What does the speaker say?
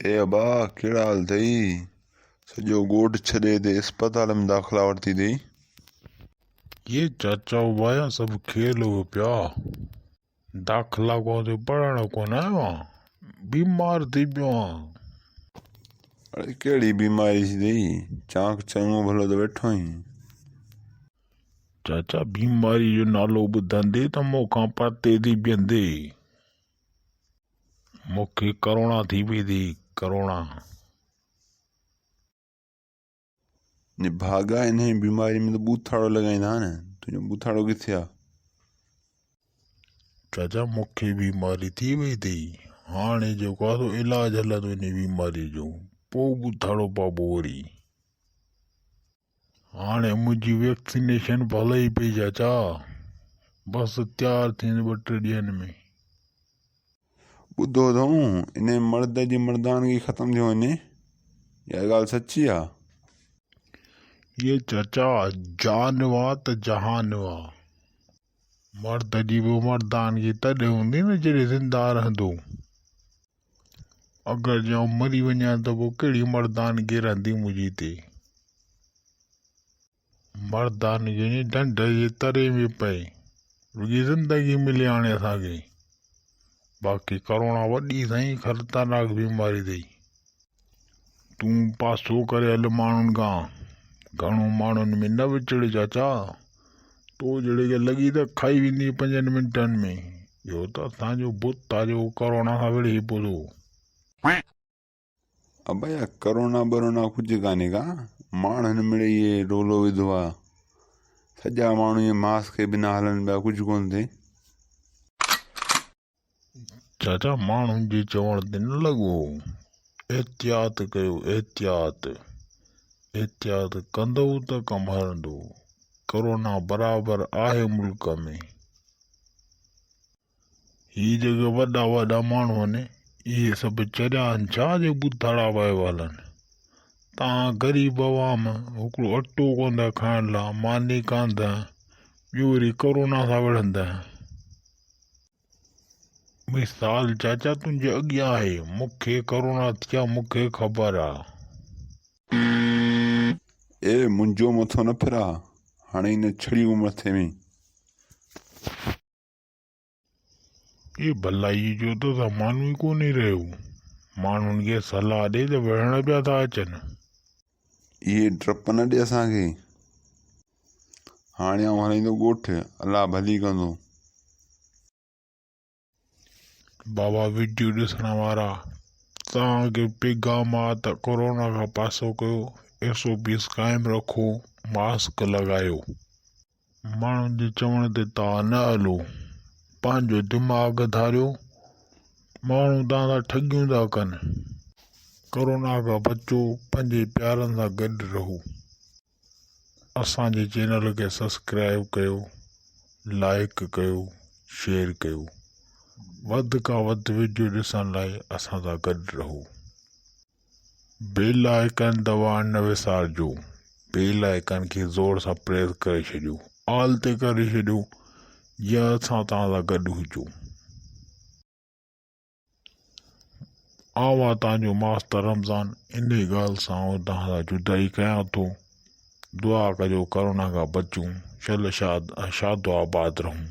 اي ابا ڪهڙا حال اٿئي؟ سڄو ڳوٺ ڇڏي هتي اسپتال ۾ داخلا ورتي اٿئي. اي چاچا ابايا سڀ کيل هو پيا. داخلا ڪونه ٿي پڙهڻ ڪونه آيو آهان بيمار ٿي پيو آهان. اڙي ڪهڙي بيماري ٿي اٿئي؟ چانڪ چڱو ڀلو ته ويٺو آهين. چاچا بيماري جو نالو ٻڌندي ته مون کان پرتي ٿي بيهندي. مون کي ڪرونا ٿي پئي ٿي ڪرونا. نڀاڳا انهي بيماري ۾ ته ٻوٿاڙو لڳائيندا آهن تنهنجو ٻوٿاڙو ڪٿي آ. چاچا مون کي بيماري ٿي وئي اٿئي هاڻي جيڪو آ سو علاج هلندو انهي بيماري جو پوء ٻوٿاڙو پابو وري. هاڻي منهنجي ويڪسينيشن به هلئي پئي چاچا بس تيار ٿيندي ٻه ٽي ڏينهن ۾. ٻڌو اٿئون انهي مرد جي مردانگي ختم ٿيو وڃي اها ڳالهه سچي آ؟ اي چاچا جان وا ته جهان وا مرد جي به مردانگي تڏهن هوندي نه جڏهن زنده رهندو. اگر جي آئون مري وڃان ته پوء ڪهڙي مردانگي رهندي منهنجي تي. مردانگي وڃي ڍنڍ جي تري ۾ پئي. رڳي زندگي ملي هاڻي اسان کي. باقي ڪرونا وڏي سائين خطرناڪ بيماري اٿئي. تون پاسو ڪري هل ماڻهن کان. گهڻو ماڻهن ۾ نه وچڙ چاچا. تو جهڙي کي لڳي ته کائي ويندي پنجن منٽن ۾. اهو ته اسان جو بت آ جيڪو ڪرونا سان وڙهي پيو ٿو. ابا يا ڪرونا برونا ڪجهه ڪانهي ڪا ماڻهن مڙئي اهي رولو وڌو آ سڄا ماڻهو ائين ماسڪ بنا هلن پيا ڪجهه ڪونه ٿئي. چاچا ماڻهن جي چوڻ تي نه لڳو احتياط ڪيو احتياط احتياط ڪندؤ ته ڪم هلندو ڪرونا برابر آهي ملڪ ۾. هي جيڪي وڏا وڏا ماڻهو آهن اهي سڀ چريا آهن ڇا جو ٻڌاڙا پيا هلن تان غريب عوام هڪڙو اٽو ڪونه ٿا کائڻ لاء ماني ڪانه ٿا ٻيو وري ڪرونا سان وڙهندا. مثال چاچا تنهنجي اڳيان آهي مون کي ڪرونا ٿي آ مون کي خبر آ. اي منهنجو مٿو نه ڦرا هڻي نه ڇڙيون مٿي ۾. اي ڀلائي جو ته زمانو ئي ڪونهي رهيو. ماڻهن کي صلاح ڏي ته وڙهڻ پيا ٿا اچن. اهي ڊپ نه ڏي اسان کي. هاڻي آئون هلائيندو ڳوٺ، الله ڀلي ڪندو. بابا وڊيو ڏسڻ وارا توهان کي پيغام آ ته ڪورونا کان پاسو ڪيو ايس او پيز قائم رکو ماسڪ لڳايو. ماڻهن جي چوڻ تي توهان نه هلو پنهنجو دماغ ڌاريو ماڻهو توهان سان ٺڳيون ٿا ڪن ڪورونا کان بچو پنهنجي پيارن سان گڏ رهو اسان جي چينل کي سبسڪرائب ڪيو لائڪ ڪيو شيئر ڪيو وڌ کان وڌ وڊيو ڏسڻ لاء اسان سان گڏ رهو. بيل آئيڪن دٻائڻ نه وسارجو. بيل آئيڪن کي زور سان پريس ڪري ڇڏيو. آل تي ڪري ڇڏيو جيئن اسان توهان سان گڏ هجون. آئون توهان جو ماستر رمضان انهي ڳالهه سان آئون توهان سان جدائي ڪيان ٿو. دعا ڪجو ڪرونا کان بچون شل شاد و آباد رهون.